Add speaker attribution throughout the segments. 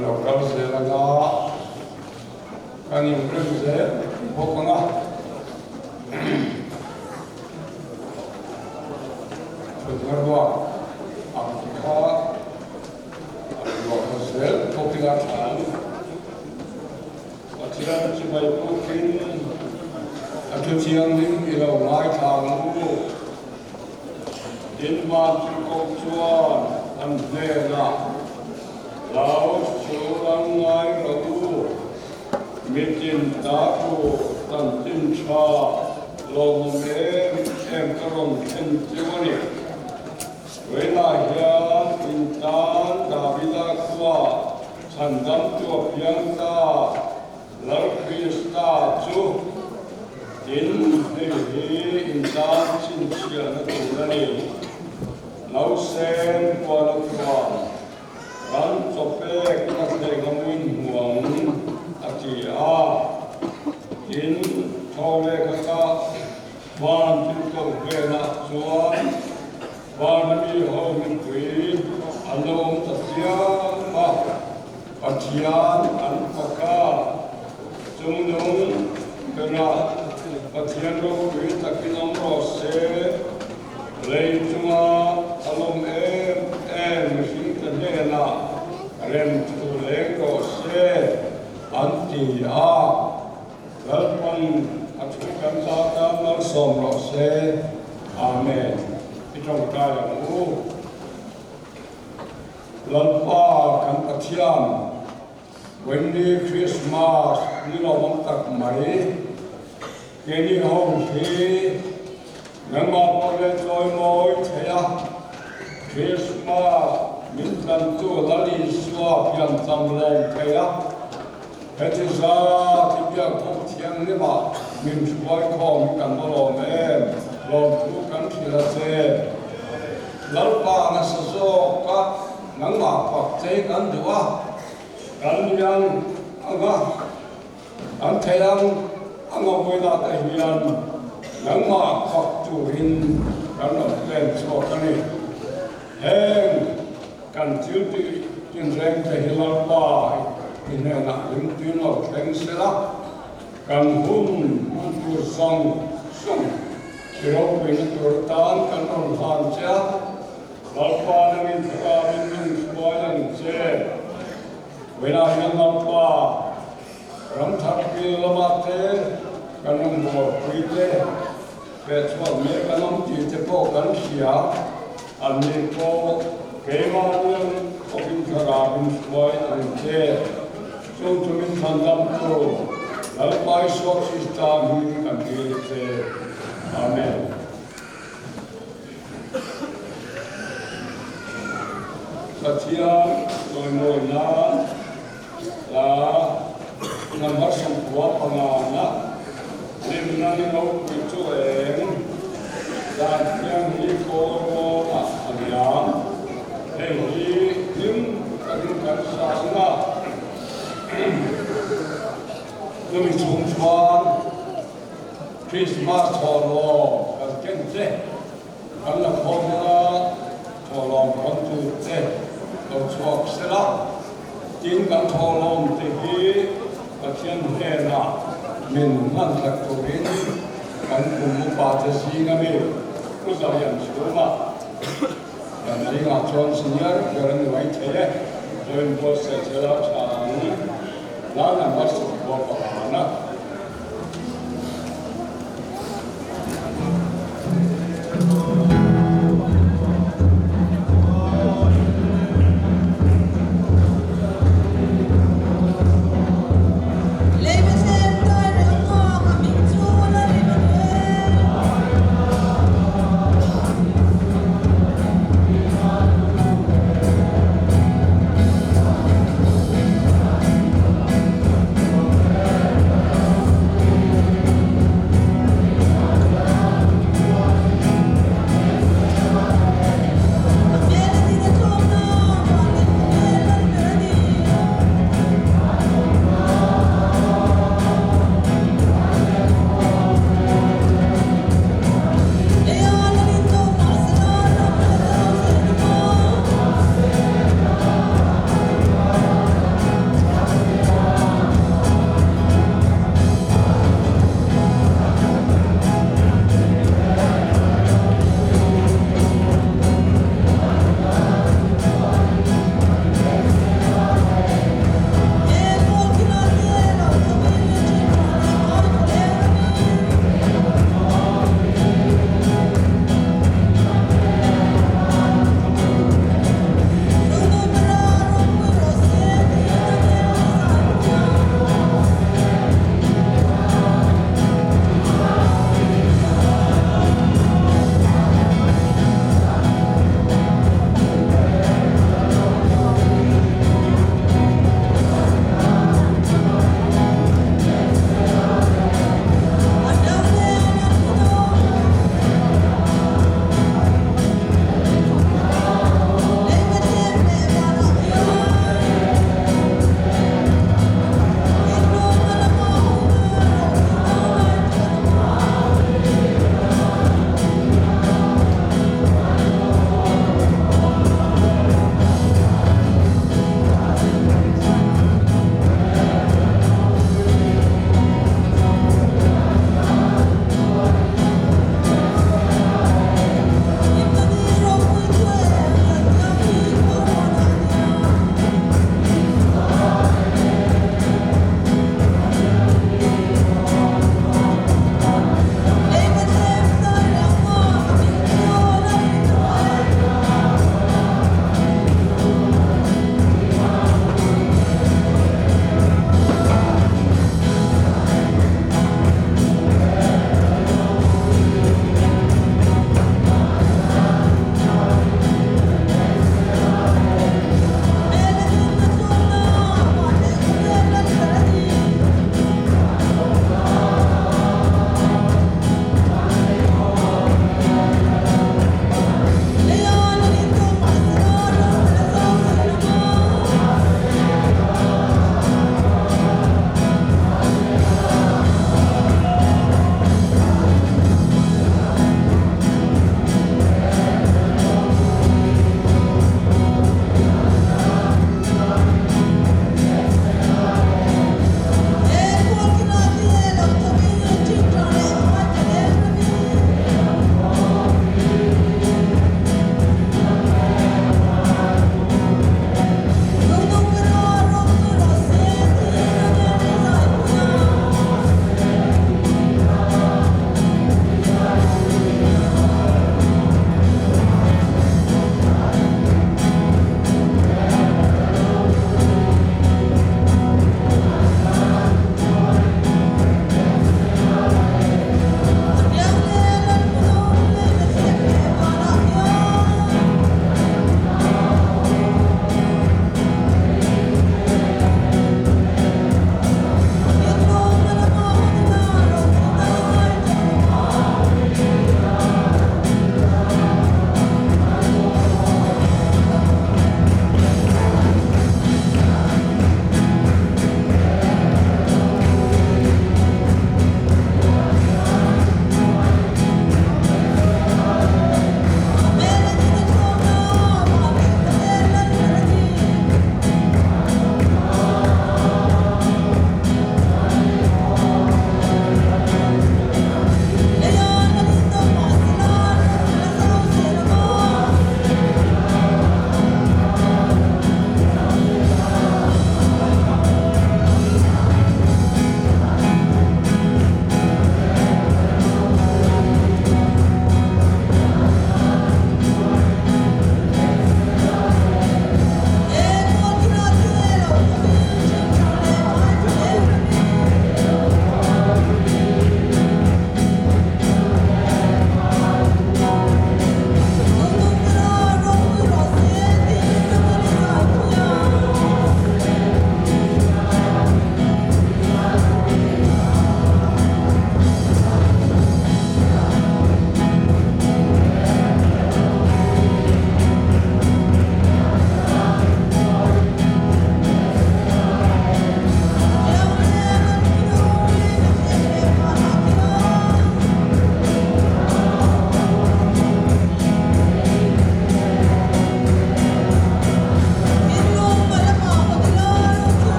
Speaker 1: Kan lo kal zel anga kan inrem zel bawk anga. Thutna ruak ang te kha a rawn luah kha zel bawk ila tha ang. Pathian chibai pawhin a thu thianghlim i lo ngaithla ang u. Tin van chu koh chuan an hnenah, Hlau chu an ngai rawh u, mitin ta thu kan tin tha lawmawm em em ka rawn thlen chu a ni. Vawiinah hian in tan Davida khua chhandamtu a piang ta. Lal Krista chu tin hei hi in tan chhinchhiahna tur a ni. Nausen kuala chuan ran chawpek na thleng a muin hmu ang a ti a. Tin, thaw leh khatah van thil koh venah chuan vana mi ho mipui an lo awm ta chiam a. Pathian an fak a, chungnung berah Pathian ropui takin awm rawh se, lei chunga a lawm em em mihringte hnenah rem thu leng rawh se an ti a, Lalpan a thu kan la tan malsawm rawh se. Amen. I tawngtai ang u. Lalpa kan Pathian, Wendy Christmas ni lawmawm tak mai, keini ho hi nangmah pawh leh chawimawi thei a, Christmas min tlantu Lal Isua piancham lawm thei a, heti zat hi biakbuk thianghlimah min hruai khawm hi kan va lawm em, lawmthu kan hrilh a che. Lalpa nasa zawk a, nangmah pak che kan duh a, kan lian ang a, kan thei ang ang a vawilah te hian nangmah pak turin kan rawn pen chhuak a ni. Heng kan thil tih tinreng te hi Lalpa i hnenah rimtuin lo thleng sela, Kan hun hman tur zawng zawng i ropuina tur atan kan rawn hlan che a, Lalpa nangin thlarauin min hruai ang che. Vawiinah hian Lalpa ram thar pil lamah te kan rawn buaipui te, fehchhuak mek an awm tih te pawh kan hria, anni pawh keimahni ang khawpin thlarauin hruai ang che. Chu chu min chhandam tu Lalpa Isua Krista hming kan dil che. Amen. Pathian chawimawi nan hla number 95 na hlimna ni ropui chu eng dan thiang hi kawl kawnah a liam. Hei hi hlim takin kan sa ang a, chumi chhung chuan Krismas thawhlawm kan ken che, kan la khawm ang a, thawhlawm khawn tur che lo chhuak sela, tin kan thawhlawm te hi Pathian hnenah min hman that turin kan kum upa te zinga mi Pu Zalian chhungah Kan zingah chuan senior ber a ni mai thei e, join buatsaih zela tha ang la number 95 na.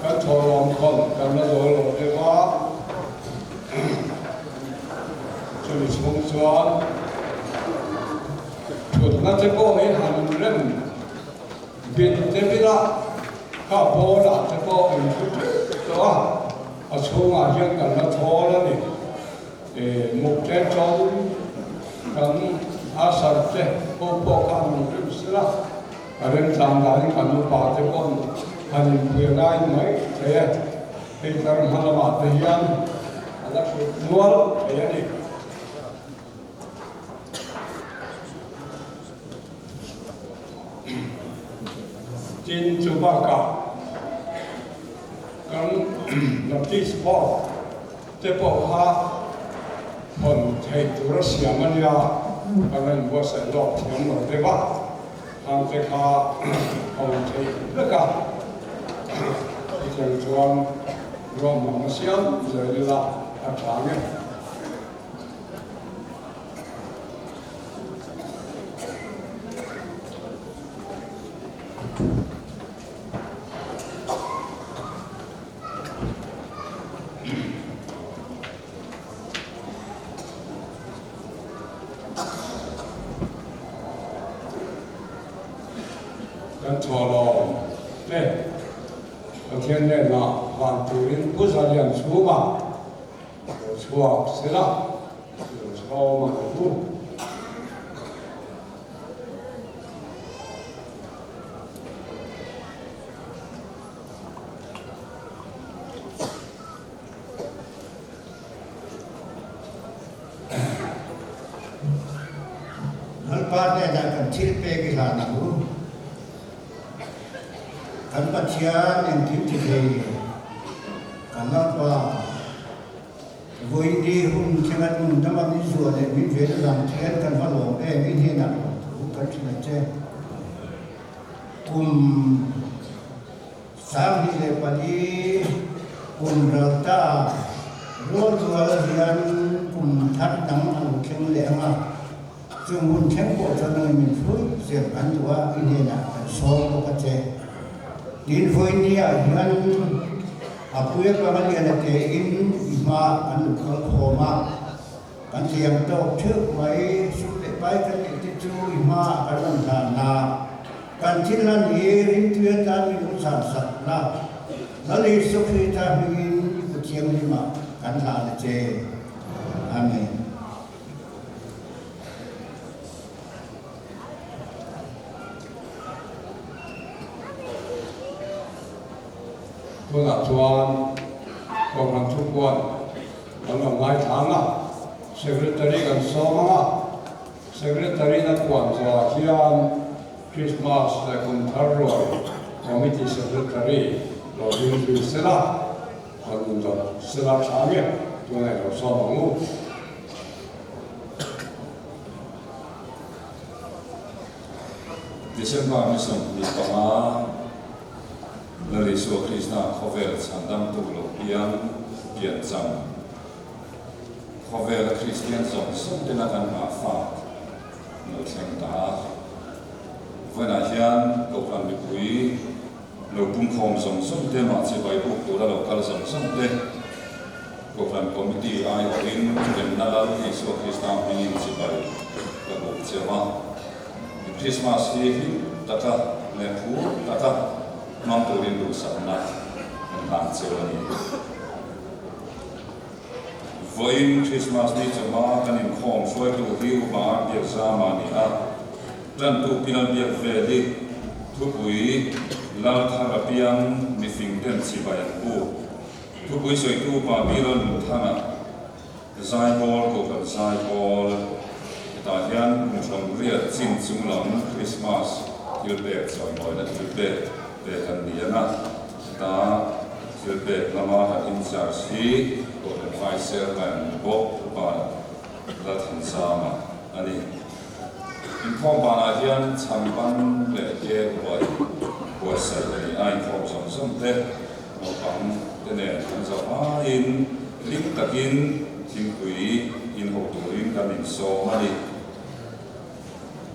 Speaker 1: Kan thawhlawm khawn kan la zo lo deuh a, chumi chhung chuan thutna te pawh hi han rem bit deuh ila, kha pawnah te pawh in thu theuh tawh a, a chhungah hian kan la thawl a ni. Muk te chuan kan Asar te ho pawh kha an rawn rim sil a, a remchang danin kan upa te pawn han inpui ngai mai thei e. Hei tlar hma lamah te hian a la hrut nual thei a ni. Tin, chu bakah kan Baptist Board te pawh kha hawn theih tur a siam a nia, kan rawn buatsaih lawk thiam lo deuh a, khang te kha hawn theih vek a, chutiang chuan ruahmanna siam zel ila a tha nge. Kan thawhlawm te Pathian hnenah hlan turin Pu Zalian chhunga lo chhuak sela lo chhawm ang u.
Speaker 2: Lalpa hnenah kan thil pek i hlan ang u. Kan Pathian engkim ti thei kan Lalpa, vawiin hun thlenga nun dama min zuah leh min ven avang thian kan va lawm em i hnenah lawmthu kan hrilh a che. Kum 24 kum ral ta rual rual hian kum thar dang a lo thleng leh ang a, chung hun thleng pawh chuan nangin min hruai zel kan duh a, i hnenah kan sawm bawk a che. Tin, vawinia hian a puia panga lian a tein i hmaah kan lo kal khawm a. Kan thiam tawk theuh mai, sum leh pai kan neih te chu i hmaah kan rawn hlan a, kan thil hlan hi ringtui atan min lo chhan sak la, Lal Isua Krista hmingin i kut thianghlimah kan hlan a che. Amen.
Speaker 1: Tunah chuan Kohhran Thupuan Kan lo ngaithlang a, Secretary kan sawm ang a, Secretary na puan zawhah hian Christmas leh kum thar ruai Committee Secretary lo ding zui sela, kan indawt sela tha nge tunah i lo sawm ang u.
Speaker 3: December ni 25, Lal Isua Krista khawvel chhandamtu lo piang piancham, khawvela Kristian zawng zawng tena kan nghahfak lo thleng ta a. Vawiinah hian Kohhran mipui lo pumkhawm zawng zawng te, mahse Baibuk tura lo kal zawng zawng te, Kohhran Committee aiawhin remna Lal Isua Krista hmingin chibai ka buk cheu a. Christmas hi hlim taka leh phur taka hmang turin duhsakna kan hlan cheu a ni. Vawiin Christmas ni chawhma kan inkhawm hruaitu hi Upa Biakzama a ni a, tantu Pilal Biakveli, thupui Lal Thar apiang mifing ten chibai an pu. Thupui sawitu Upa Bilal Nunthana. Zaipawl, Kohhran Zaipawl, hetah hian kum 80 chin chung lam Krismas thil pek chawimawina thil pek pek an ni ang a, heta thil pek lama kan in-charge hi Kohhran Vice Chairman bawk Upa Lalthanzama a ni. Inkhawm banah hian chhamban leh ke buai buatsaih a ni a, inkhawm zawng zawng te Naupang te nen kan zawh aiin hlim takin thingpui inho turin kan insawm a ni.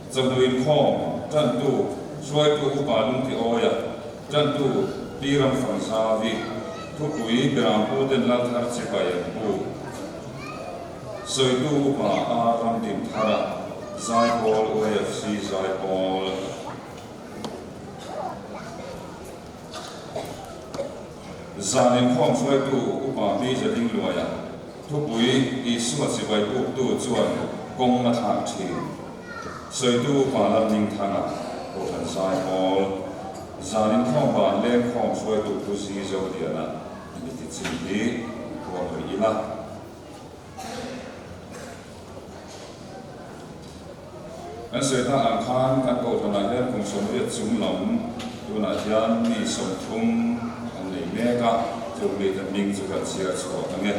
Speaker 3: Chawhnu inkhawm tantu hruaitu upa Lungti Awia tantu. Pi Ramfangzavi, Thupui Berampu ten Lalthar chibai an buk. Sawitu upa a Ramdin Thara, Zaipawl OFC Zaipawl. Zan inkhawm hruaitu upa Pi Zading Luaia, Thupui Isua chibai buktu chuan kawng a thlak thin. Sawitu upa Lalhmingthanga, Kohhran Zaipawl. Zan inkhawm ban lengkhawm hruaitu Pu Zi Zoliana mi ti chin hi huam rih ila. Kan sawi tak ang khan kan Kohhranah hian kum 80 chung lam tunah hian mi 30 an nei mek a, chu mite hming chu kan chhiar chhuak ang e.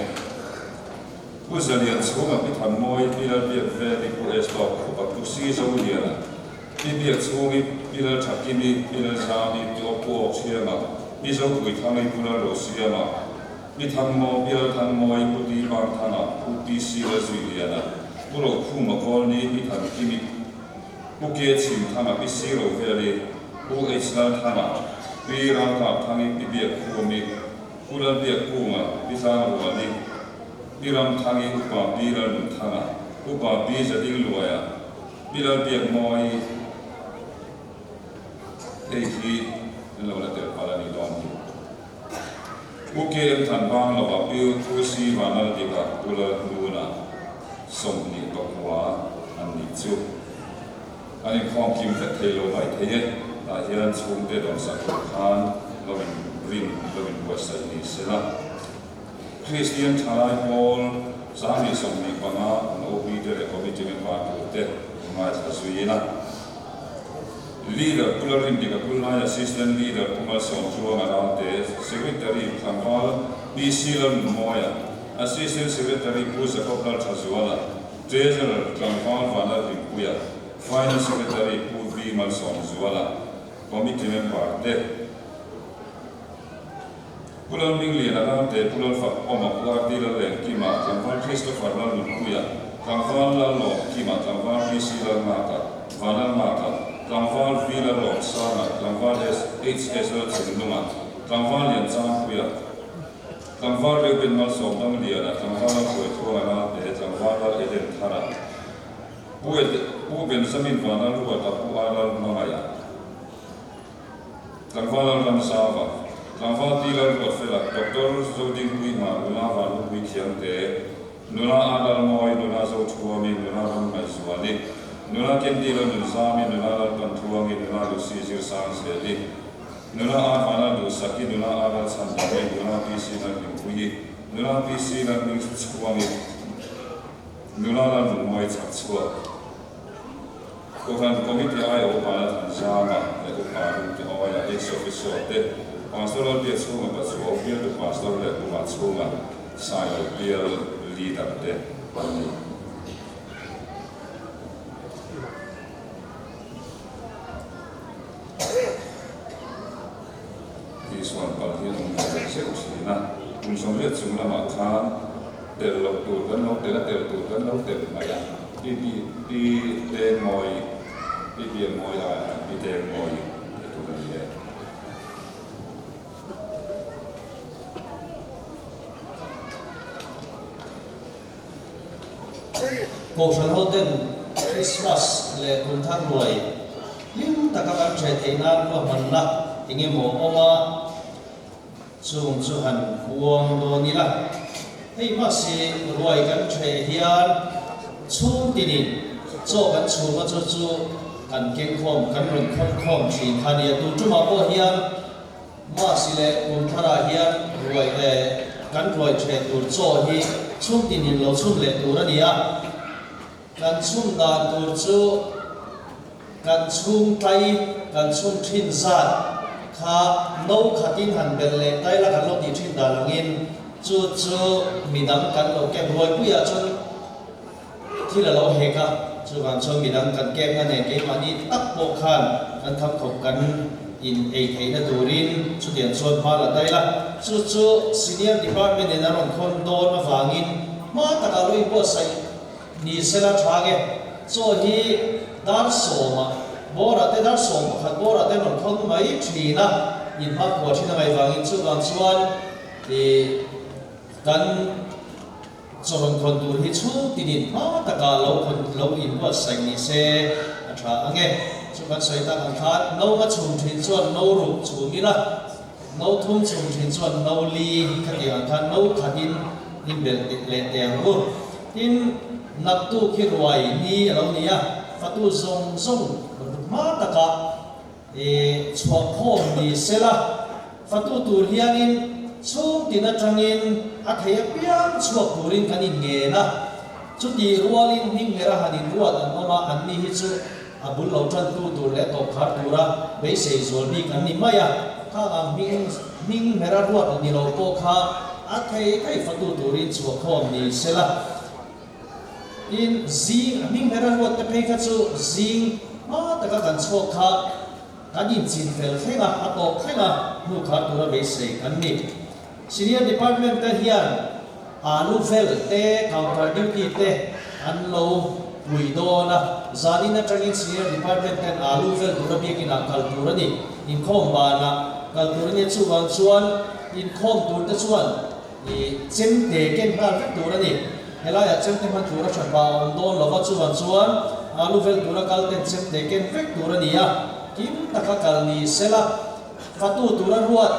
Speaker 3: Pu Zalian chhunga Pi Thanmawi, Pi Lalbiak Veli, Pu Estawk Khupa, Pu Si Zoliana, Pi Biak Chhungi, Pi Lalthakimi, Pi Lalzami, Pi Awpu Awkthianga, Pi Zopuithangi, Pu Lalrosiama, Pi Thangmaw, Pi Lalthangmawi, Pu Ti Pangthanga, Pu PC Lalzuiliana, Pu Rokhuma Kawlni, Pi Thankimi, Pu Ke Chhimthanga, Pi Si Roveli, Pu H Lalthanga, Pi Ralkapthangi, Pi Biakkhumi, Pu Lalbiakkunga, Pi Tlangruali, Pi Ramthangi, Upa Pi Lalnunthanga, Upa Pi Zadingluaia, Pi Lalbiakmawii, Hei hi an lo la tel palh a nih dawn hi. Pu KM Thanbang lova Pu Pu Si Vanlaldika Pu Lalhnuna 29 an nih chu. An inkhawm kim vek thei lo mai thei e. Tah hian chhungte dawmsak tur khan lo in rin lo in buatsaih ni se la. Kristian thalai pawl 125 an OB te leh Committee member tur te ngaithla zui ila. Leader Pu Lalrindika Pullai, Assistant Leader Pu Malsawmtluanga Ralte, Secretary Tlangval PC Lalnunmawia, Assistant Secretary Pu Jacob Lalthazuala, Treasurer Tlangval Vanlalhlimpuia, Finance Secretary Pu V Malsawmzuala, Committee Member te. Pu Lalmingliana Ralte, Pu Lalfak Awma, Pu RD Lalengkima, Tlangval Christopher Lalnunpuia, Tlangval Lallawmkima, Tlangval PC Lalnghaka, Vanlalnghaka, Tlangval V Lalawmsanga, Tlangval HS Lalchhunlunga, Tlangval Lianchangpuia, Tlangval Reuben Malsawmdamliana, Tlangval Lalhruaithuanga Ralte, Tlangval Lal Eden Thara, Pu Benjamin Vanlalruata, Pu R Lalhmangaia. Tlangval Lalramzava, Tlangval Ti Lalruatfela, Doctor Zodingpui Hna, Nula Vanlupui Thiamte, Nula A Lalmawi, Nula Zothuami, Nula Ramngaihzuali, Nula Kendi Lalnunzami, Nula Lalpanthuangi, Nula Lucy Zirsangzeli, Nula A Vana Duhsaki, Nula A Lalchhandami, Nula PC Lalhlimpuii, Nula PC Lalhmingchhuangi, Nula Lalnunmawi Chhakchhuak. Kohhran Committee aia upa la than zama leh upa rum te awia ex officio te Pastor Lalbiak chhunga Pachuau bialtu Pastor leh Puma chhunga Sailo bial leader te an ni. Tihsual palh hi an awm ve leh zeuh thin a, kum 80 chung lamah khan tel loh tur kan lo tel a, tel tur kan lo tel mai a, pi pi pi Dengmawi, pi Biakmawi ah hian pi Dengmawi tih tur a ni e.
Speaker 4: Kohhran hoten Krismas leh kum thar ruai hlim taka kan ṭheh theih nan ruahmanna eng emaw awm a, chung chu han huang dawn ila. Hei mahse ruai kan ṭheh hian chhung tinin chaw kan chhum a, chu chu kan keng khawm, kan rawn khawn khawm ṭhin kha a nia. Tun ṭumah pawh hian Mahse leh kum tharah hian ruai leh kan ruai ṭheh tur chaw hi chhung tinin lo chhun leh tur a ni a. Kan chhun dan tur chu kan chhung tlai, kan chhun ṭhin zat kha no khatin han belh leh tai la kan lo tih ṭhin dan angin chu chu midang kan lo ken ruaipuiah chuan thil a lo hek a, chuvang chuan midang kan kekna nen keimahni tak pawh khan kan tham khawp kan in ei theihna turin chutiang chuan hma la daih la. Chu chu Senior Department in a rawn khawn dawn avangin hma takah lo inbuatsaih ni sela tha nge. Chaw hi dar sawmah bawrah te dar 11 bawrah te an rawn khawn mai thin a. Inhmakhua thin a ngaih vangin chuvang chuan ih kan chawrawn khawn tur hi chhung tinin hma taka lo khawn lo inbuatsaih ni se a tha ang e. Chu kan sawi tak ang khan no nga chhum thin chuan no ruk chhum ila, no thum chhum thin chuan no li khatiang ang khan no khatin inbelh leh teh ang u. Tin, naktuk hi ruai ni a lo ni a, fatu zawng zawng hma taka I chhuah khawm ni sela, fatu tur hianin chhung tin atangin a thei apiang chhuak turin kan inngen a. Chutih rualin hming mera han inruat an awm a, anni hi chu a bul lo tantu tur leh tawp khar tura beisei zual bik an ni mai a. Khang ang hming hming mera ruat ni lo pawh kha a thei thei fatu turin chhuah khawm ni sela. Tin, zing, a hming hmera ruat te phei kha chu zing hma taka kan chhuak kha kan inchin fel thleng a, a tawp thleng a hnu khar tura beisei kan ni. Senior Department te hian alu vel te, counter duty te an lo pui dawn a, zanin atangin Senior Department ten alu vel tura biakinah kal tur a ni. Inkhawm banah kal tur a nia, chuvang chuan inkhawm tur te chuan I chemte ken nghal vek tur a ni. Helaiah chemte hman tur a that pah a awm dawn lova, chuvan chuan alu vel tura kal ten chemte ken vek tur a ni a, kim taka kal ni sela, fatu tura ruat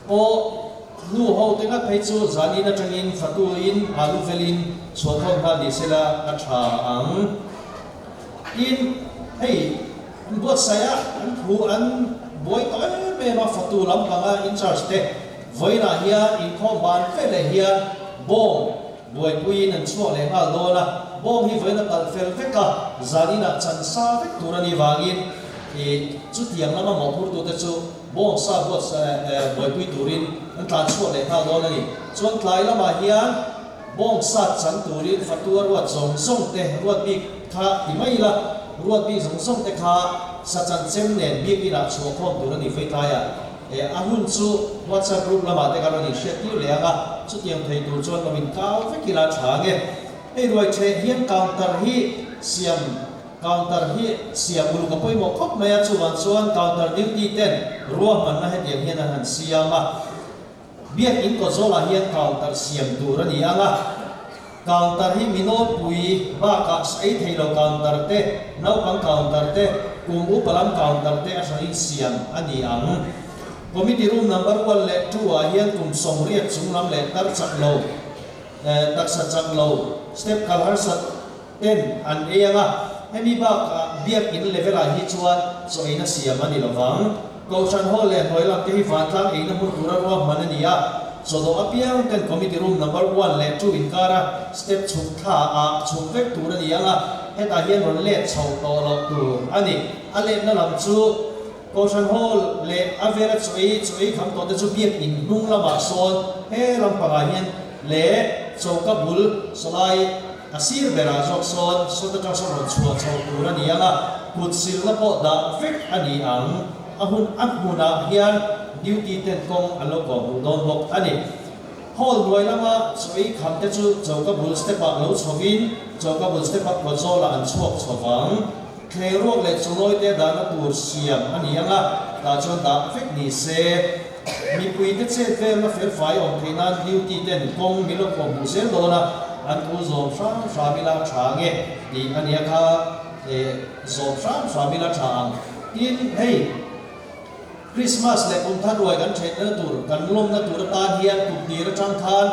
Speaker 4: pawh nu ho te ngat phei chu zanin atangin fatu in alu velin chhuahkhawm nghal ni sela a tha ang. Tin, hei an buatsaih a, an thu an buai tawh em em a, fatu lampanga in charge te Vawiinah hian inkhawm ban fe leh hian bawng buaipuiin an chhuak leh nghal dawn a, bawng hi vawiin a kalh fel vek a, zaninah chan sa vek tur a nih vangin ih chutiang lama mawhphurtute chu bawng sa buat buaipui turin an tlan chhuak leh nghal dawn a ni. Chuan tlai lamah hian bawng sa chan turin fatua ruat zawng zawng te ruat bik kha ti mai ila, ruat bik zawng zawng te kha sa chan chem nen biakinah chhuahkhawm tur a ni vei tlaiah. He a hun chu WhatsApp group lamah te kan rawn inhriat tir leh ang a, chutiang thei tur chuan lo inkau vek ila tha nge. Hei ruai theh hian counter hi siam counter hi siam uluk a pawimawh khawp mai a, chuvang chuan counter duty ten ruahmanna hetiang hian an han siam a. Biakin kawtzawlah hian counter siam tur a ni ang a, counter hi minawlpui bakah ei thei lo counter te, naupang counter te, kum upa lam counter te a hranin siam a ni ang. Committee room number one leh two ah hian kum 80 chung lam leh tar chak lo, taksa chak lo, step kal harsat ten an ei ang a, hemi bakah biakin level ah hi chuan chaw eina siam a ni lovang. Kohhran hall leh hnuai lam te hi vantlang eina hmun tura ruahman a ni a, chawdawh apiang ten committee room number one leh two inkara step chhuk thla ah chhuk vek tur a ni ang a, hetah hian rawn let chhoh tawh loh tur a ni. A letna lam chu Kohhran hall leh a vela chaw ei chaw ei kham tawh te chu biakin hnung lamah sawn he lampangah hian leh choka bul sawlai A sir berah zawk sawn sawt atang sawn rawn chhuah chho tur a ni ang a, kut silna pawh dah vek a ni ang. A hun a hmunah hian duty ten kawng an lo kawh hmuh dawn bawk a ni. Hall hnuai lama chaw ei kham te chu choka bul step ah lo chhovin choka bul step ah kawtzawlah an chhuak chho vang. Thleng ruak leh chawlawi te dahna tur siam a ni ang a, tah chuan dah vek ni se. Mipui te chet velna felfai awm theih nan duty ten kawng min lo kawh hmuh zel dawn a, an thu zawm hram hram ila tha nge tih a nia kha zawm hram hram ila tha ang. Tin, hei Christmas leh kum thar ruai kan theihna tur, kan lawmna tur atan hian kum hnih atang khan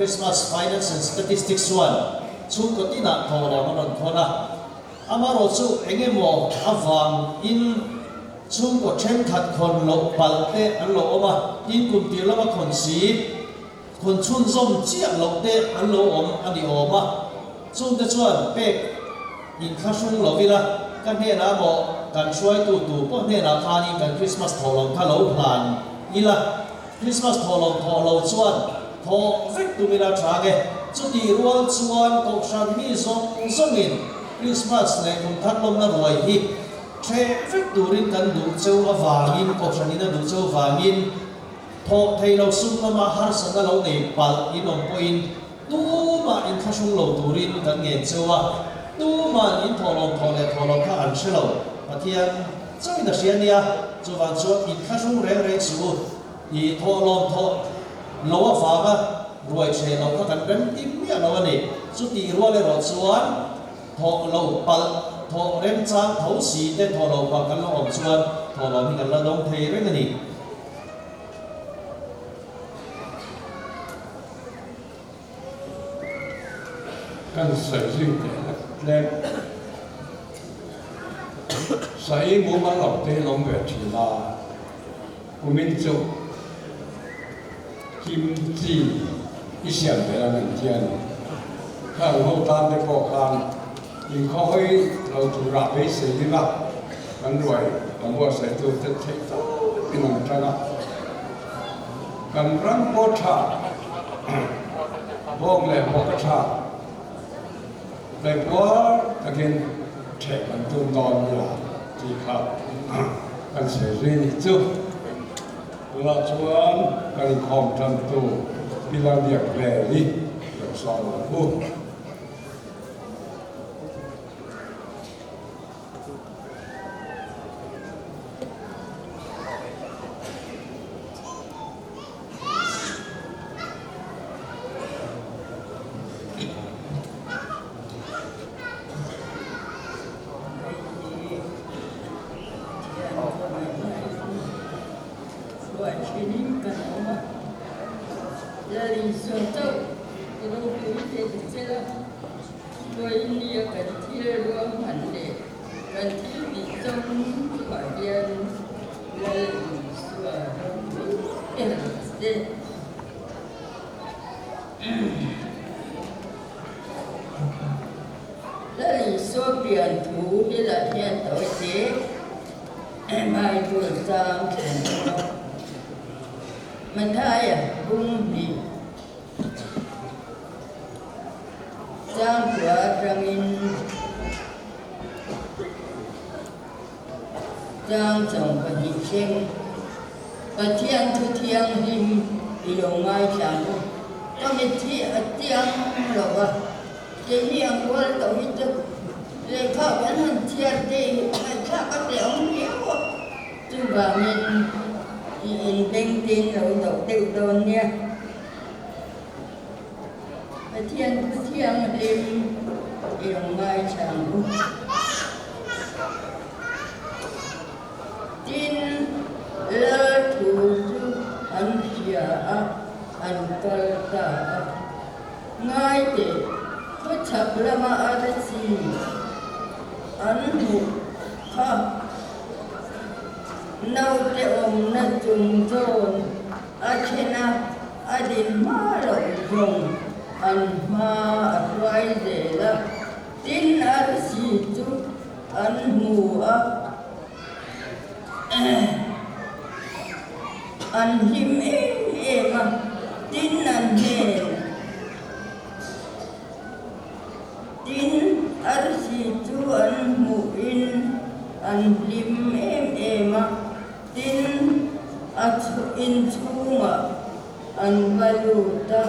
Speaker 4: Christmas Finance and Statistics chuan chhungkaw tinah thawhlawm a rawn thawn a, amaherawh chu eng emaw avangin chhungkaw thenkhat khawn loh palh te an lo awm a, tin kum tir lama khawn si, khawn chhunzawm chiah loh te an lo awm a ni awm a, chungte chuan pek inthlahrung lo ila ka hnenah maw kan hruaitu tu pawh hnenah khanin kan Christmas thawhlawm kha lo hlan ila. Christmas thawhlawm thawh lo chuan thawh vek tum ila tha nge. Chutih rual chuan Kohhran mi zawng zawngin Christmas leh kum thar lawmna ruai hi thleh vek turin kan duh cheu avangin, Kohhranin a duh cheu avangin thawh thei lo sum lama harsatna lo nei palh in awm pawhin tumah inthlahrung lo turin kan ngen cheu a, tuman in thawhlawm thawh leh thawh lo kha an hre lo. Pathian. chauhin a hria nia. Chuvang chuan inthlahrung reng reng suh u. I thawhlawm thawh lo avanga ruai ṭheh loh kha kan rem tim miah lo a ni. Chutih rual erawh chuan thawh lo palh, thawh remchang tho si te thawh lo palh kan lo awm chuan thawhlawm hi kan la dawng thei reng a ni.
Speaker 1: Kan sawi zui teh lek tlem. Sawi mumal lo te lawm ve thin a, kumin chu Kim chi i siam ve ang an ti a ni. Khang ho tan te pawh khan inkhawhawi lo turah beisei ila kan ruai kan buatsaihtu te theih tawpin an tang a. Kan ram pawh tha, bawng leh bawk a tha, ngaihpuar takin theh kan tum dawn nia tih kha kan sawi zui nih chu. Tunah chuan kan inkhawm tantu Pi Lalbiak Veli lo sawm ang u.
Speaker 5: Vawinia kan thil ruahman leh kan thil tih zawng chungah hian Lal Isua ropui ber che. Lal Isua pian thu helah hian tawi te Bible chang thlen bawk a. Mathaia bung hnih. Changkua atangin chang 12 thleng Pathian thu thianghlim i lo ngaithla ang u. Ka mitthi a chiang lo va, keini ang rual tawh hi chu lehkha kan han chhiar te hi ngaihthlak a teh awm viau a, chuvangin i inbengtin lo doh deuh dawn nia. Pathian thu thianghlim i lo ngaithla ang u. Tin, Lal thu chu an hria a, an kal ta a. Ngai teh, khawchhak lama arsi an hmuh kha naute awmna chung zawn a then a. A din hma loh zawng an hma a hruai zel a, tin arsi chu an hmu a, an hlim em em a, tin an hnen. Tin arsi chu an hmuhin an hlim em em a. Tin, a inchhungah an va lut a,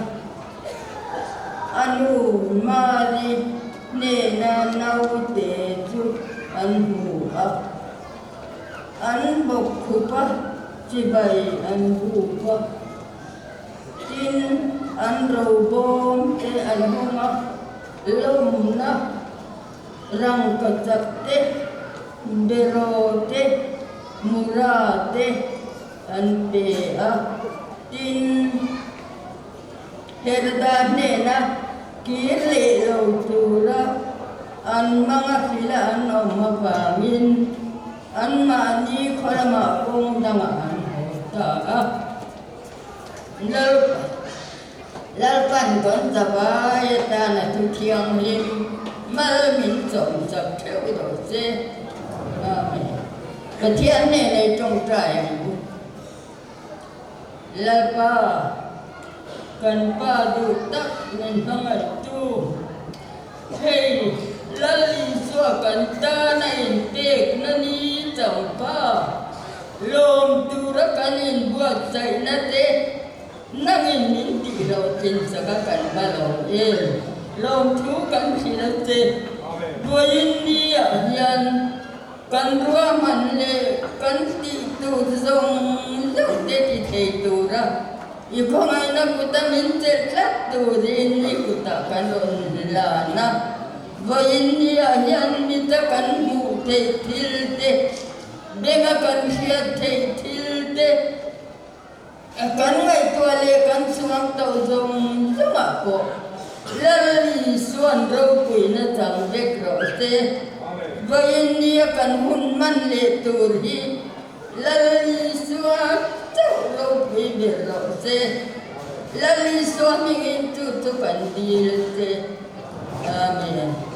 Speaker 5: a nu Mari hnena naute chu an hmu a, an bawkkhup a, chibai an buk a. Tin, an robawm te an hawng a, lawmna Rangkachak te, Beraw te, Mura te an pe a. Tin, Heroda hnena kir leh lo tura an manga hrila an awm avangin anmahni khaw lamah kawng dangah an haw ta a. Lalpa. Lalpan kan zavai atana thu thianghlim mal min chawmsak theuh lo che. Amen. Pathian hnena i tawngtai ang u. Lalpa, kan Pa duh tak min hmangaihtu, hei Lal Isua kan tana inpekna ni changpa lawm tura kan inbuatsaihna te, Nangin min tih loh tlinchak a kan va lo em? Lawmthu kan hrilh a che. Vawiin ni ah hian Kan ruahman leh kan tih tur zawng zawng te ti thei tura i khawngaihna kuta min chelh tlat turin i kutah kan rawn hlan a. Vawiin niah hian mita kan hmuh theih thil te, benga kan hriat theih thil te, Kan ngaihtuah leh kan chhuang tawh zawng zawngah pawh Lal Isuan ropuina chang vek rawh se. Vawiin nia kan hun hman leh tur hi Lal Isua chauh ropui ber rawh se. Lal Isua hmingin chu chu kan dil che. Amen.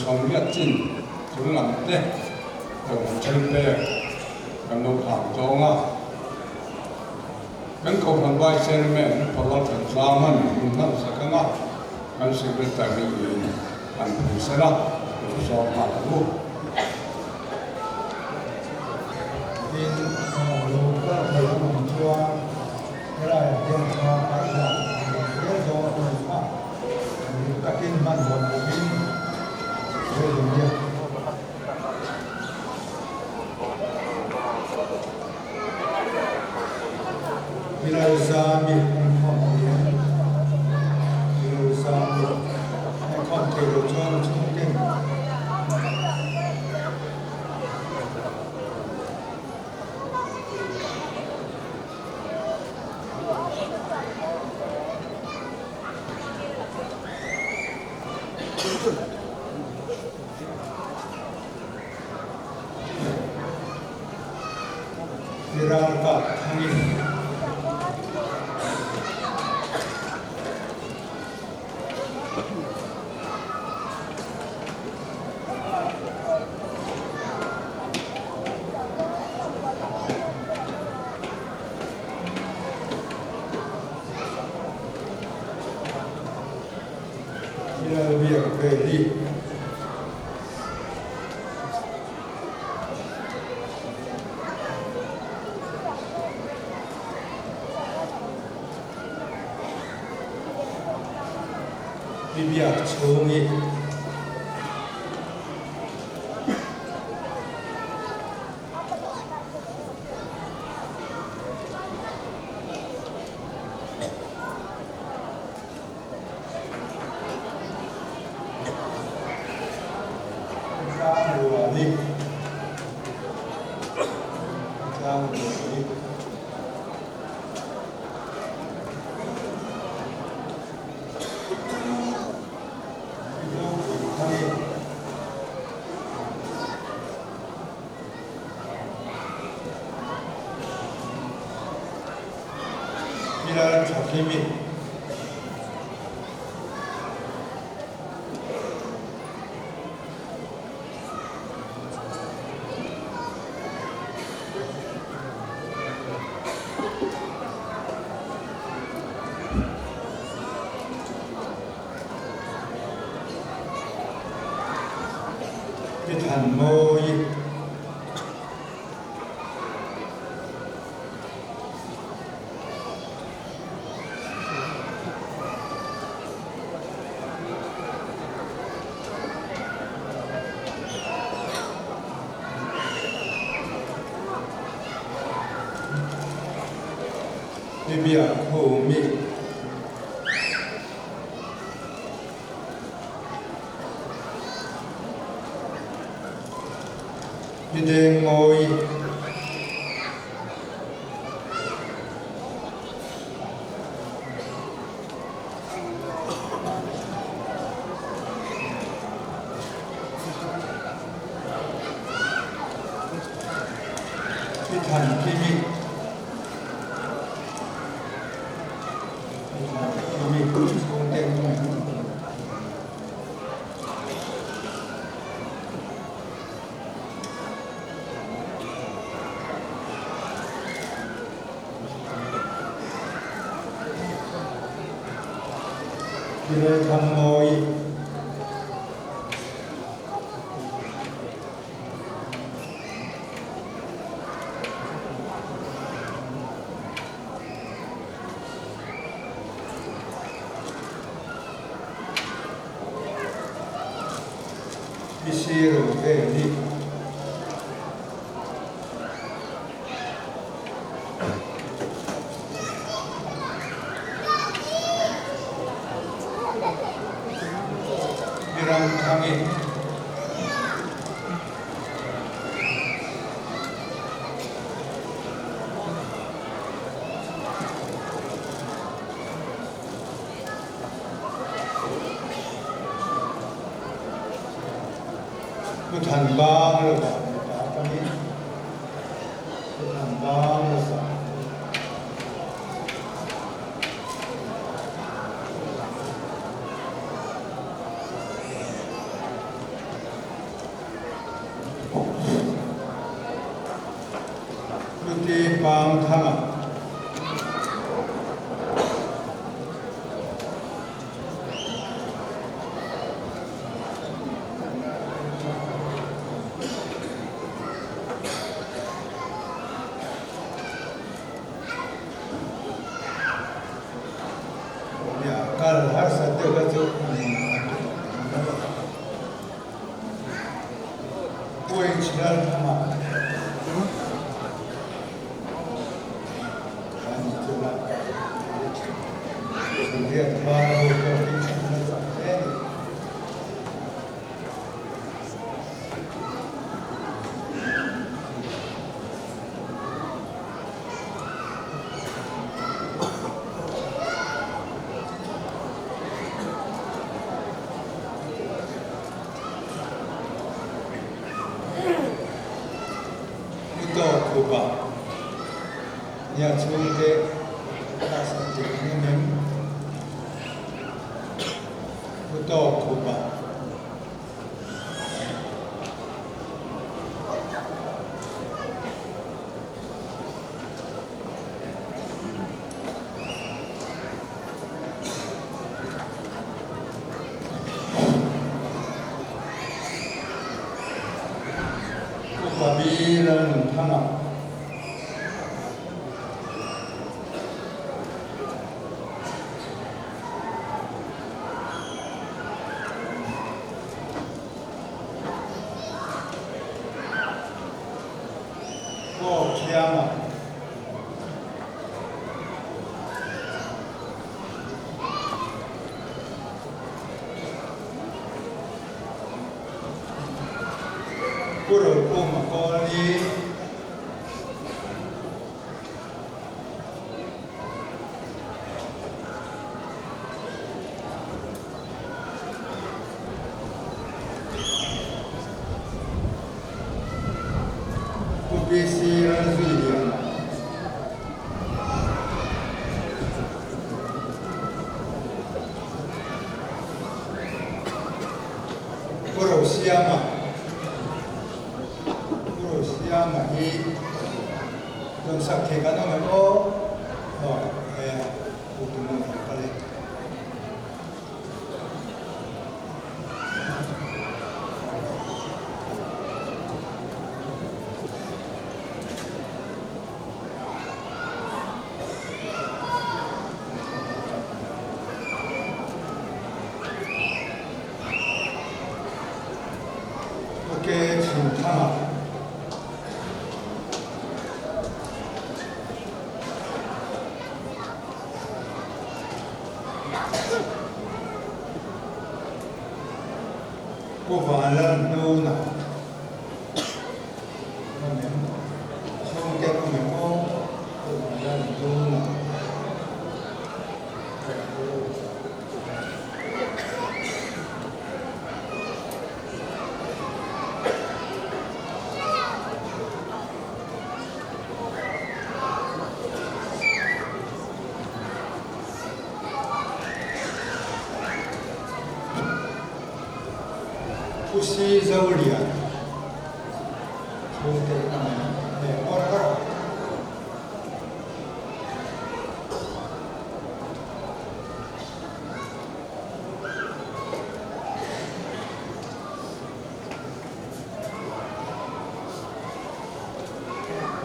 Speaker 1: 48 chin chung lam te kohhran thilpek kan lo phang tawng a. Kan kohhran Vice Chairman Upa Lalthanzama'n min hman sak ang a, kan Secretary in an phuisen a, ka thu zawk nghal ang u.
Speaker 6: Tin, lo kal thei ang awm chuan helaiah hian thla kai dan an lo zel dawn a ni a, takin hmanhmawh lovin zel dawn nia. Milazami inkhawm thiam Milazami inkhawm thei lo chuan a chhungten I ral kah thangin. I lal biak ve hi. I biak chhung i. I than mawi. I biak khumi. I deng mawi. I than kimi. I than kimi. Chhungte. I Lalthanmawii. I sir vel hi. I ram thang i. Pu Than Bang lo ah mi ta tangin Pu Than Bang lo ah. Puti Pangthanga. Kal harsa deuh kha chu Puai chhiar thama an chula Riat hma ho pawh hi an la chak hle a ni. U tawk khupa nia chhungte class a tih ang em em? U tawk khupa. Upa bi Lalnunthanga. Aw thianga. Pu Rokhuma Kawlni. Pu PC Lalzuiliana. Pu Rosiama. Pu Rosiama hi rawn sak thei kan awm em aw? Aw e, Pu Tumung a lo kal e. Ok, Chhimthanga. Pu Vanlalhnuna chhungte awm em aw Pu Vanlalhnuna. Pu Si Zolian chhungte awm em aw aw.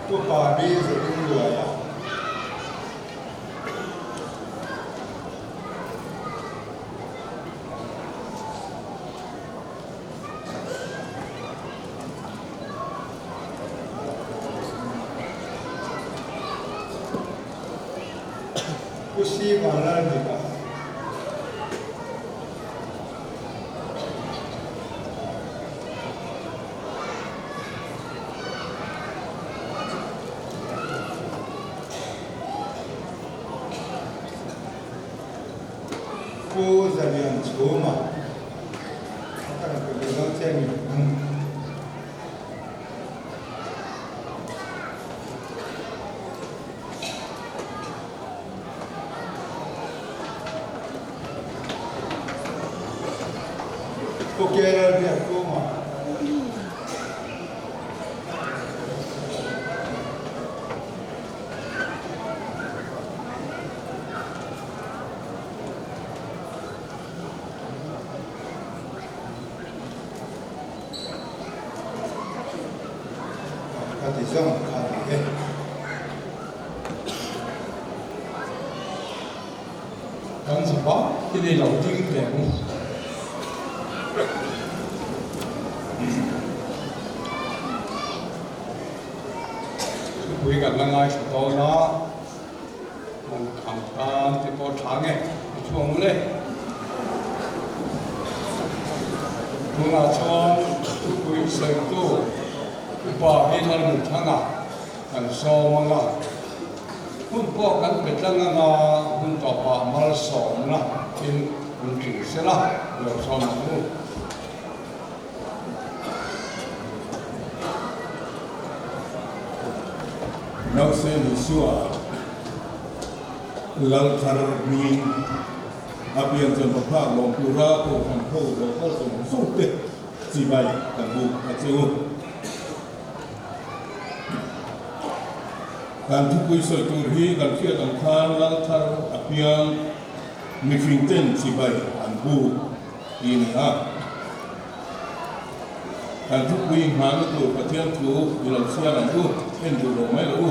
Speaker 6: Pu Pari Zarinluaia. Pu Si Vanlalbika. Pu Zalian Chhuma a ka rawn pe ve dawn che mi ang. Pu Kerel Biakkunga. zawng kha a ni e.
Speaker 1: Kan zava i nei lo ding teh ang. Thupui kan la ngaithla dawn a, hmun kham tan te pawh tha nge i thu ang le. Tunah chuan thupui sawitu upa hi Lalnunthanga kan sawm ang a. Hun pawh kan pe tlang anga hun tawpah malsawmna in hun tling sela lo sawm ang u.
Speaker 7: Nause Isua lal thar hmingin a pian chuan paphak lawm tura kohhran ho lo kal zawng zawng te chibai kan buk a che u. Kan thupui sawi tur hi kan hriat ang khan lal thar a piang mihring ten chibai an buk ti a ni a. Kan thupui inghahna tur Pathian thu i lo chhiar ang u, en duh lo mai lo u.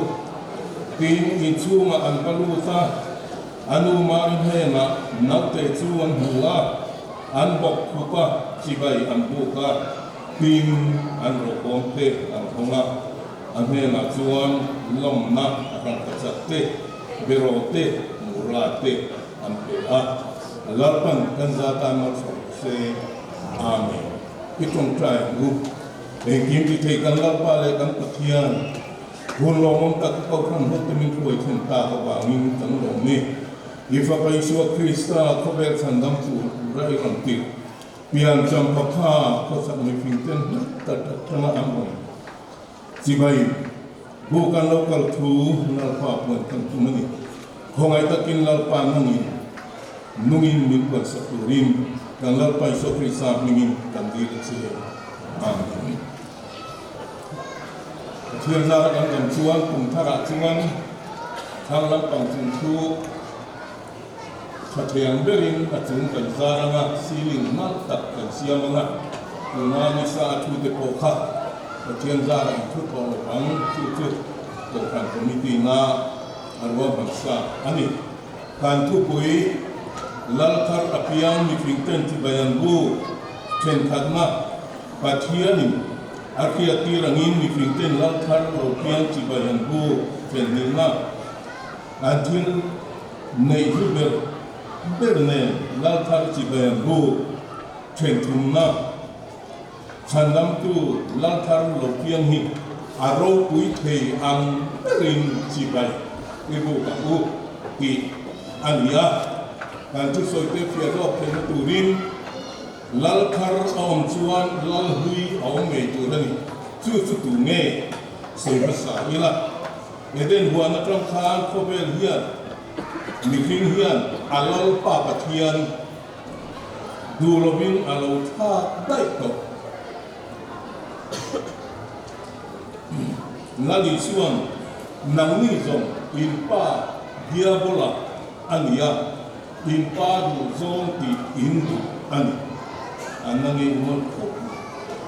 Speaker 7: Tin, inchhungah an va lut a, a nu Mari hnenah naute chu an hmu a, an bawk khup a, chibai an buk a. Tin, an rawhbawm te an hawng a, a hnenah chuan lawmna rangkachak te, beraw te, mura te an pe a. Lalpan kan za tan malsawm rawh se. Amen. I tawngtai ang u. Engkim ti thei kan Lalpa leh kan Pathian, hun lawmawm tak i Kohhran hawt te min hruai thlen tak avangin kan lawm e. I Fapa Isua Krista khawvel chhandam tur tura i rawn tirh. Pian champha kha khawchhak mifing ten hlat tak tak tanga an rawn chibai bu kan lo kal thu Lalpa puan kan tum a ni. Khawngaih takin Lalpa nangin nungin min puan sak turin kan Lalpa Isua Krista hmingin kan dil a che. Amen. Pathian zara kan dam chuan kum tharah chuan thlang lampang chung thu Tha thiang berin a chung kan zar anga, ceiling nalh tak kan siam anga, tuna nisa a thu te pawh kha Pathian zara in thu tawh lo ang, chu chu Kohhran Committee na a ruahman sa a ni. Kan thupui lal thar apiang mifing ten chibai an bu thenkhatna Pathianin a hriattir angin mifing ten lal thar lo piang chibai an bu thenhnihna an thil Neih hlu ber ber nen Lalthar chibai bu then thumna chhandamtu Lalthar lo piang hi a ropui thei ang berin chibai i buk ang u tih a ni a. Kan thusawite fiah zawk theihna turin Lalthar a awm chuan Lalhlui a awm ngei tur a ni. Chu chu tu nge sawi hmasa ila. Eden huan atang khan khawvel hian mihring hian a Lalpa Pathian duh lovin a lo thlak daih tawh. Lali chuan, Nangni zawng in pa Diabola a ni a, in pa duh zawng tih in duh a ni. An la ngei ngawn khawp mai.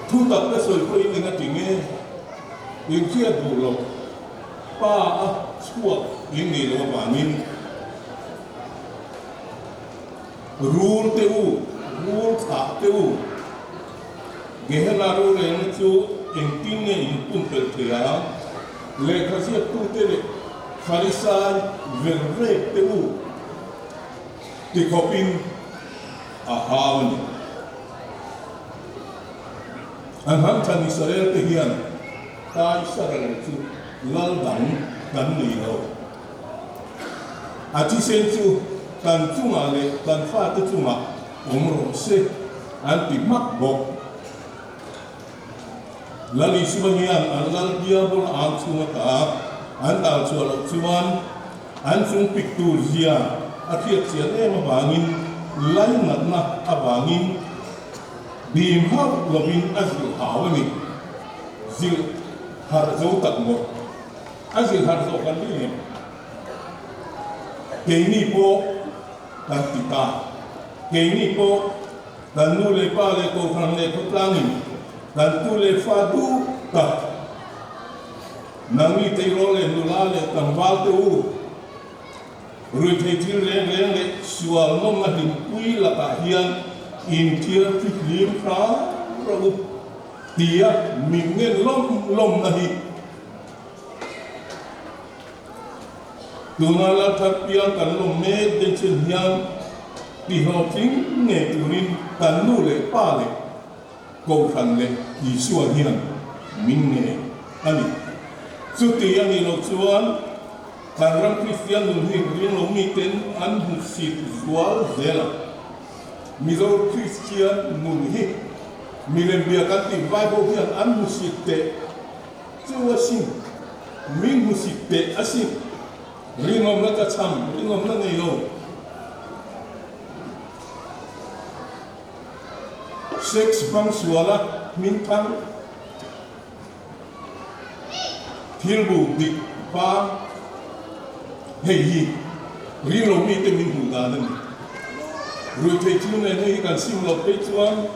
Speaker 7: Thu tak te sawi pawhin eng a ti nge? Inhriat duh loh pa a chhuak in nei loh avangin rul te u, rul thlah te u, Gehenna rorelna chu engtin nge in pumpelh thei ang? Lehkha ziaktute leh Pharisai ver rek te u tikhawpin a hau a ni. A hnam than Israel te hian Kaisara chu lal dang kan nei lo. A thisen chu kan chungah leh kan fate chungah awm rawh se an ti hmak bawk. Lal Isua hian an lal diabol ang chhung ata an dal chhuah loh chuan an chung pik tur zia a hriat chian em avangin lainatna avangin Bim hauh lovin a zilh hau a ni. Zilh harh zo tak maw? A zilh harh zawh kan ring em? Keini pawh kan ti ta. Keini pawh kan nu leh pa leh kohhran leh khawtlangin kan tu leh fa duh tak. Nangni tleirawl leh nula leh tlangval te u, ruihtheih thil reng reng leh sual nawmna hlimpui lakah hian inthiar fihlim hram rawh u tia min ngen lawm lawmna hi Tuna Lalthar piang kan lawm mek den chin hian tihlawhtling ngei turin kan nu leh pa leh Kohhran leh Isua hian min ngei a ni. Chuti a nih loh chuan kan ram Kristian nun hi ringlo miten an hmuhsit zual zel a. Mizo Kristian nun hi milem bia kan tih vai ho hian an hmuhsit teh Chu a sin, min hmusit teh a sin, rinawmna ka chham, rinawmna nei lo. Sex hmang suala hming thang, thil bu dik vang, hei hi ringlo mite min hmuh dan a ni. Ruihtheih thil nen hei hi kan sim loh phei chuan,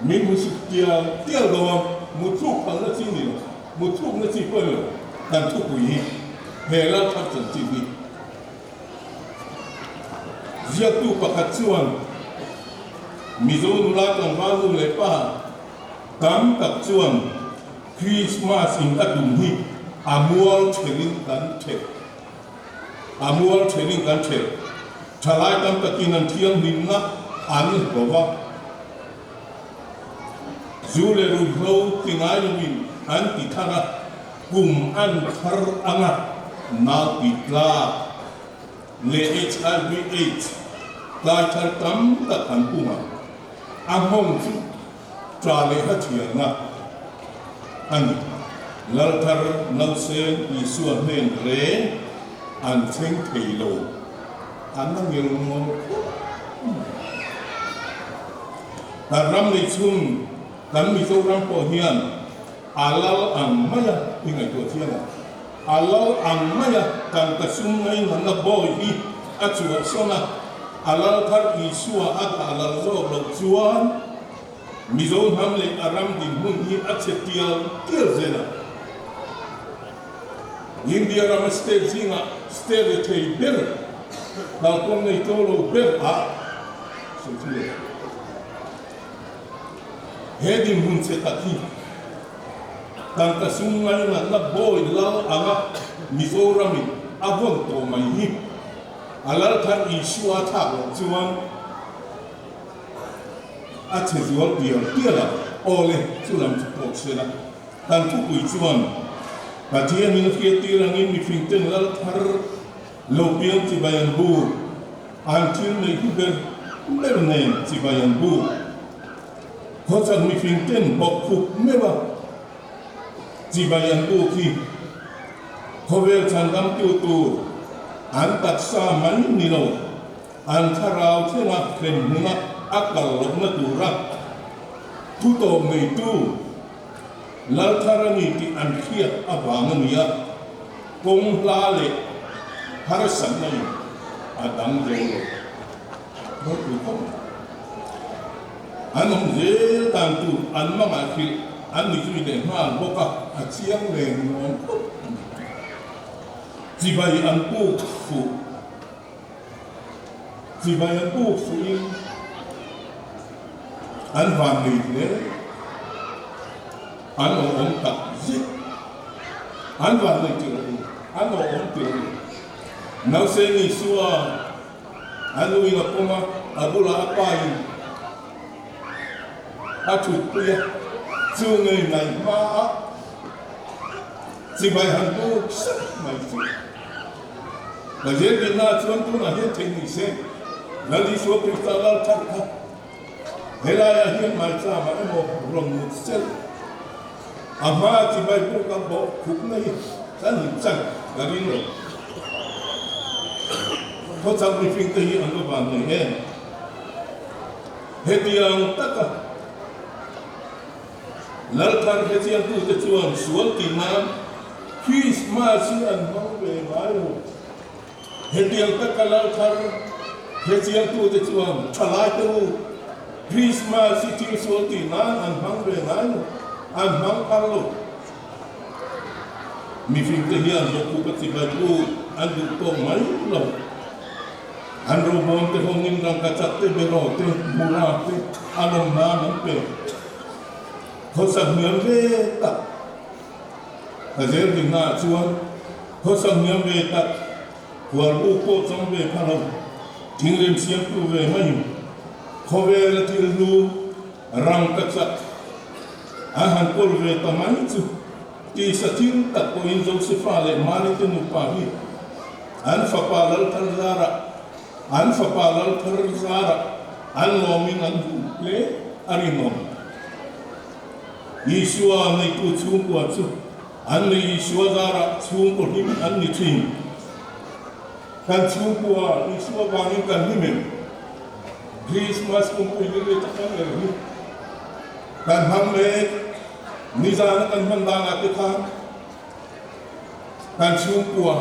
Speaker 7: Min hmusit tial tial lo a, mutthluk phalna chi ni lo, mutthlukna chi pawh ni lo, kan thupui hi he lal thar chanchin hi. Ziaktu pakhat chuan Mizo nula tlangval nu leh pa tam tak chuan Krismas in a tum hi a mual thelin kan thelh, a mual thelin kan thelh. Thalai tam takin an thianghlimna an hlo va, zu leh ruihhlo ti ngai loin an ti thar a, kum an thar anga nau ti tlak leh HIV aids tlai thar tam tak an pum a, a nghawng chu tla leh ha thialna a ni. Lalthar Nausen Isua hnen reng an thleng thei lo. An la ngel ngawl khawp mai. Kan ram lei chhung, kan Mizoram pawh hian a lal ang maia i ngaihtuah thiang a. A lal ang maia kan ka sum ngainatna bawi hi a chhuahsawn a, a lal thar Isua a dah lal zawk loh chuan Mizo hnam leh a ram dinhmun hi a chhe tial tial zel a. India rama state zingah state rethei ber, kalkawng nei tlo lo ber ah sawi chu le. He dinhmun chhe tak hi tangka sum ngainatna bawi lal anga Mizoramin a vawn tawh mai hi a lal thar Isua thlak loh chuan A chhe zual pial pial a, aw le, chu lam chu pawh se la. Kan thupui chuan Pathianin a hriattir angin mihring ten lal thar lo piang chibai an bu, an thil neih hlu ber ber nen chibai an bu. Khawchhak mihring ten bawk khup meuh a chibai an bu khi khawvel chhandamtu tur an taksa mai ni lo. An thlarau thlenga hrem hmuna a kal lohna tura thu tawp neitu Lalthar a ni tih an hriat avang a ni a, kawng hla leh harsatna in a dang zo lo. Ropui khawp mai. An awm zel dan tur an mangah hrilh an ni zui leh nghal bawk a, a chiang reng nuam khawp mai. Chibai an puk fuh. Chibai an buk fuhin an van nei hle, an awhawm tak zet. An van nei tirh a ni, an awhawm tirh a ni. Nausên Isua a nuin a pawm a, a bulah a pain a thutpui a, chu ngei mai hmaah chibai han buk sep mai chu. Pathian dinna chuan tunah hian theih ni se, Lal Isua Krista lal thar kha helaiah hian maichama emaw rawn mut sel a hma chibai pawh ka bawh khup mai kan in chan ka ring lo. Khawchhak mihring te hi an va van nei em? Hetiang taka Lal thar hrechiangtute chuan sual tih nan Krismas hi an hmang ve ngai lo. Hetiang taka lal thar hrechiangtute chuan thalaite u Krismas hi thil sual tih nan an hmang ve ngai lo, an hmang phal lo. Mifingte hian Jakob-a chibai puk an duh tawk mai lo. An robawmte hawngin rangkachak te, beraw te, mura te a lawm nan an pe. Khawsak hniam ve tak ka zel dingnaah chuan khawsak hniam ve tak hualbu pawh chang ve pha lo, thingrem siamtu ve maiin khawvela thil hlu rangkachak an han kawl ve ta mai chu tisa thil tak pawhin Josefa leh Mari te nupa hi an fapa Laltharzara an fapa Laltharzara an lawmin an hmu hle a rinawm. Isua neitu chhungkua chu an nei Isua zarah chhungkaw hlim an ni thin. Kan chhungkua Isua vangin kan hlim em? Krismas kumpui rilru tak ang ber hi kan hmang mek. Nizana kan hman danah te khan kan chhungkua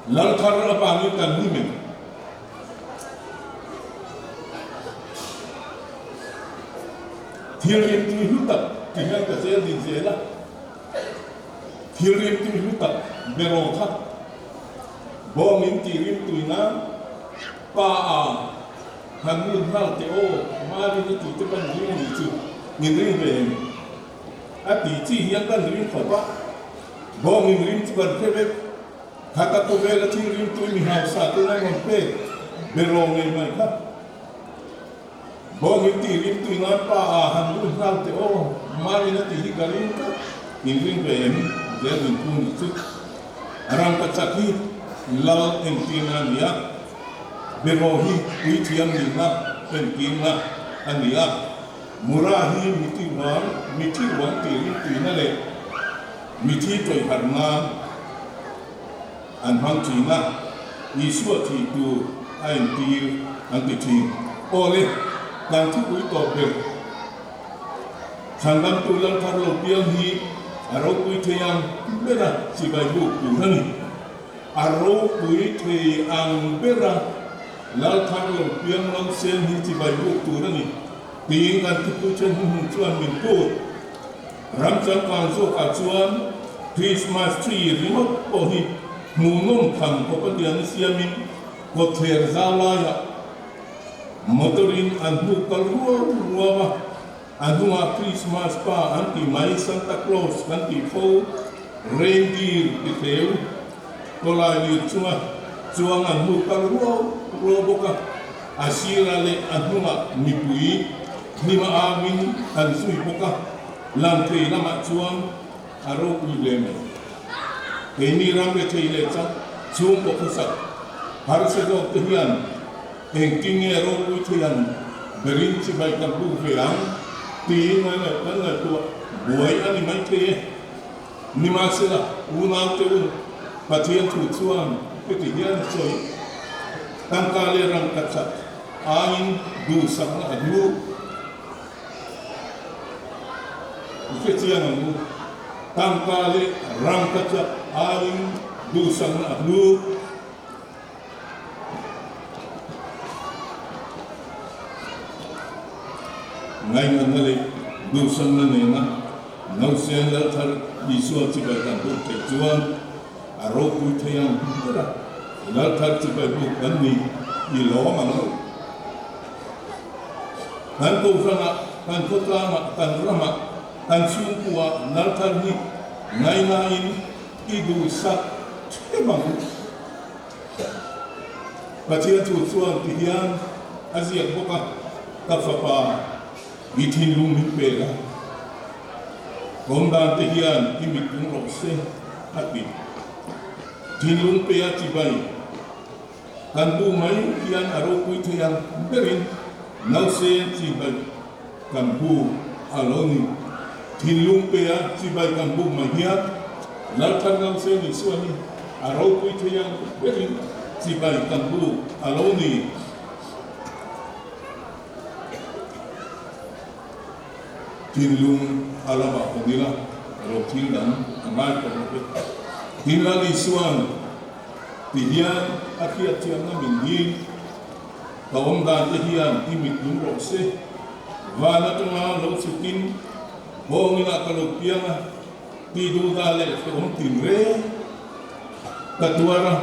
Speaker 7: Lalthar avangin kan hlim em? Thil rimtui hlu tak ti hian ka zel din zel a, thil rimtui hlu tak beraw kha bawngin tih rimtui nan pa a han lut nghal teh aw, Marin a tih te kan ring a nih chu, min ring ve em? A tih chi hian kan ring khawp a, bawngin rim chu kan hre vek. Khata khawvela thil rimtui mi hausa ten an rawn pek beraw ngei mai kha. Bawngin tih rimtui ngai pa a han lut nghal teh aw, Marin a tih hi ka ring tlat, in ring ve em? Zel din thu nih chu. Rangkachak hi lal entirna a ni a, beraw hi puithiam nihna entirna a ni a, Mura hi mithi ruang, mithi ruang tih rimtuina leh Mithi tawih harh nan an hmang thin a, Isua thih tur a entir an ti thin. Aw le, kan thupui tawp ber Chhandamtu Lalthar lo piang hi a ropui thei ang bera chibai buk tur a ni. A ropui thei ang bera Lalthar lo piang lo sen hi chibai buk tur a ni tiin kan thupui then hnuhnung chuan min put. Ram changkang zawkah chuan Christmas tree ringawt pawh hi hmuhnawm tham khawp a tiang siamin kawtthler zau laiah motor-in an hnuk kal ruau ruau a, a hnungah Christmas pa an ti mai Santa Claus kan tih fo reindeer ti hleu tawlai lir chunga chuang an hnuk kal ruau ruau bawk a, a sirah leh a hnungah mipui hnima angin an zui bawk a. Lamthei lamah chuan a ropui hle mai. Keini ram rethei leh chak chhungkaw khawsak harsa zawk te hian engtin nge ropui thei ang berin chibai kan buk ve ang tiin ngai ngaih kan ngaihtuah buai a ni maithei e. Nimahsela, unaute u, Pathian thu chuan heti hian a sawi, Tangka leh rangkachak aiin duhsakna a hlu. I hre chiang ang u, tangka leh rangkachak aiin duhsakna a hlu. Ngainatna leh duhsakna nena Nausen Lalthar Isua chibai kan buk theih chuan a ropui thei ang ber a, Lalthar chibai buk kan ni i lawm ang u. Kan kohhranah, kan khawtlangah, kan ramah, kan chhungkuah Lalthar hi ngainain i duhsak ṭheuh ang u. Pathian thu chuan ti hian a ziak bawk a, Ka fapa, i thinlung min pek a, kawm dan te hian i mit tung rawh se, a ti. Thinlung pe a chibai kan bu mai hian a ropui thei ang berin nausen chibai kan bu a lo ni. Thinlung pe a chibai kan buk mai hian Lalthar Nausen Isua hi a ropui thei ang berin chibai kan bu a lo ni. Thinlung a lamah hawn ila ro thil dang a ngai tawh lo ve. Tin Lal Isua'n ti hian a hriatthiamna min dil. Ka awm dan te hian i mit lung rawh se. Van atanga lo chhukin bawngin ah ka lo piang a. Tihduhdah leh hrehawm tinreng ka tuar a,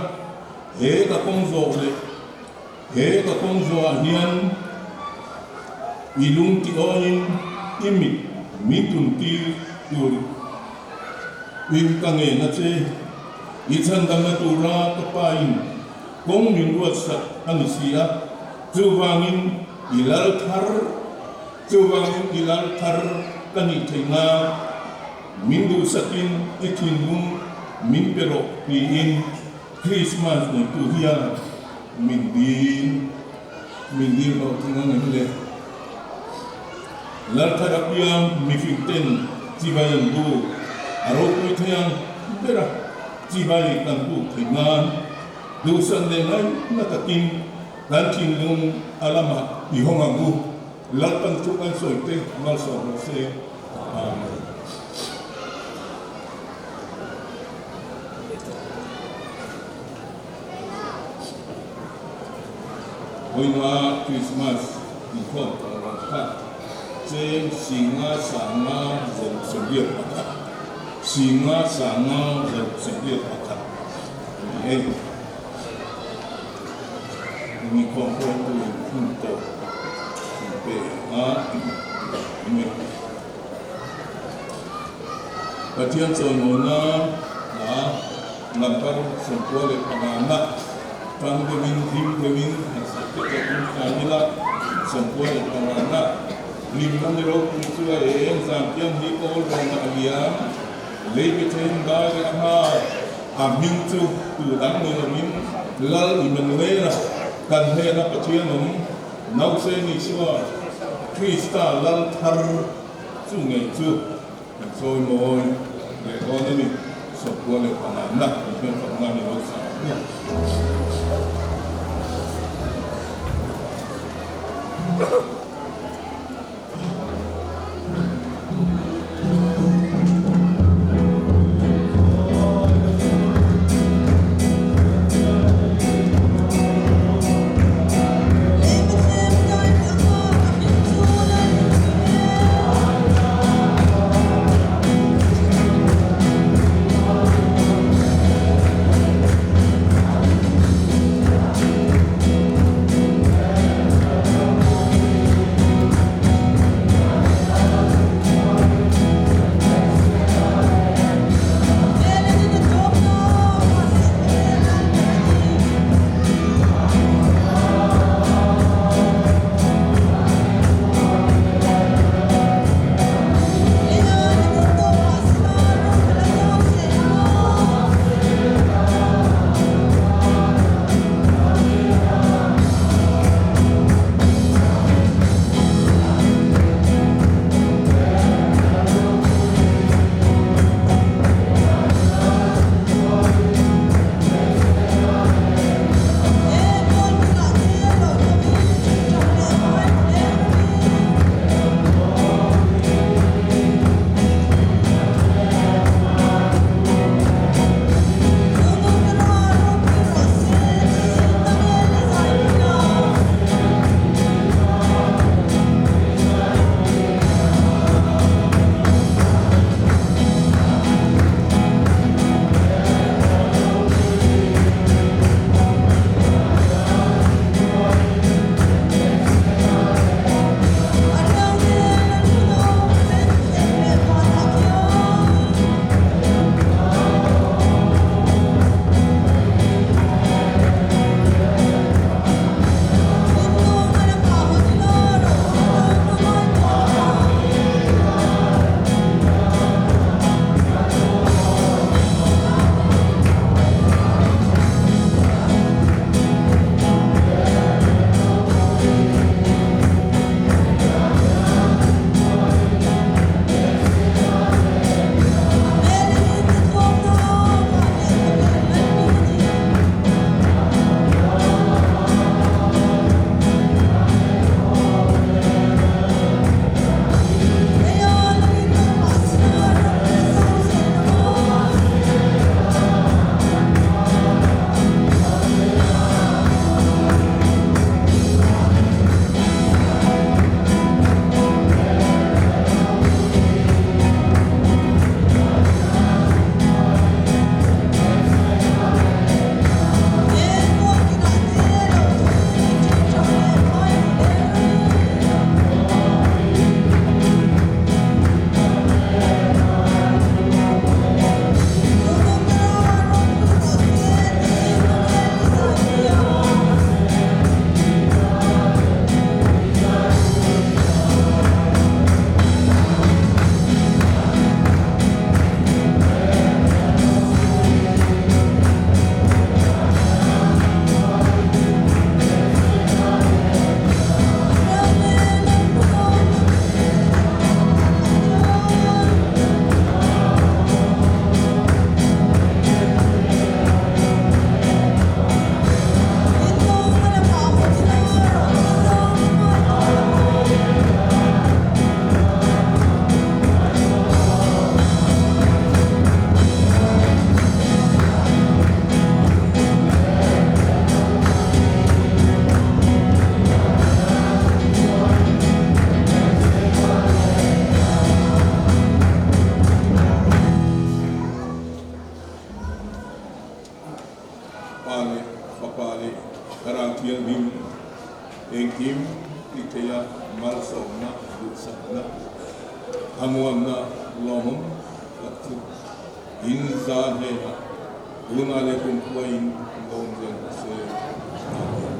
Speaker 7: he ka kawng zawh leh he ka kawng zawhah hian i lung ti awiin i mit min tum tir tur in ka ngen a che. I chhandamna tura ka pa in kawng min ruatsak a ni si a, chuvangin i lal thar Chuvangin i lal thar ka nih theih nan min duhsakin i thinlung min pe rawh tiin Krismas neitu hian min dil min dil hlawh thing ang em le? Lal thar apiang mifing ten chibai an buk a ropui thei ang ber a, chibai kan buk theih nan duhsan leh ngaihna takin kan thinlung a lamah i hawng ang u. Lalpan thu kan sawi te malsawm rawh se. Amen. Vawiinga Krismas inkhawm tawh rawh kha cheng singa sanga zawrh sawmriat pakhat, singa sanga zawrh sawmriat pakhat a ni e. Inkhawm hruaitu hun tawh an pe a ni. Pathian chawimawina hla lamthar sawmkua leh pangana tang deuhin hlim deuhin han sak te pawh in thlai ila, 95 hlimna ni ropui chu a eng zan piang hi kawl rawnah a liam, lei pe thein dai leh a nghal. A hming chu tu dang ni lovin Lal Immanuela, kan hnena Pathian awm, Nausei Isua Krista Lal thar chu ngei chu kan sawi mawi leh dawn a ni. 95 na kan hmelfakna ni lo sa ang. Pa leh Fapa leh Thlarau Thianghlim engkim tih theia malsawmna, duhsakna, thamuanna lawmawm tak chu in za hnenah tuna leh kumkhua in lawm reng se. Amen.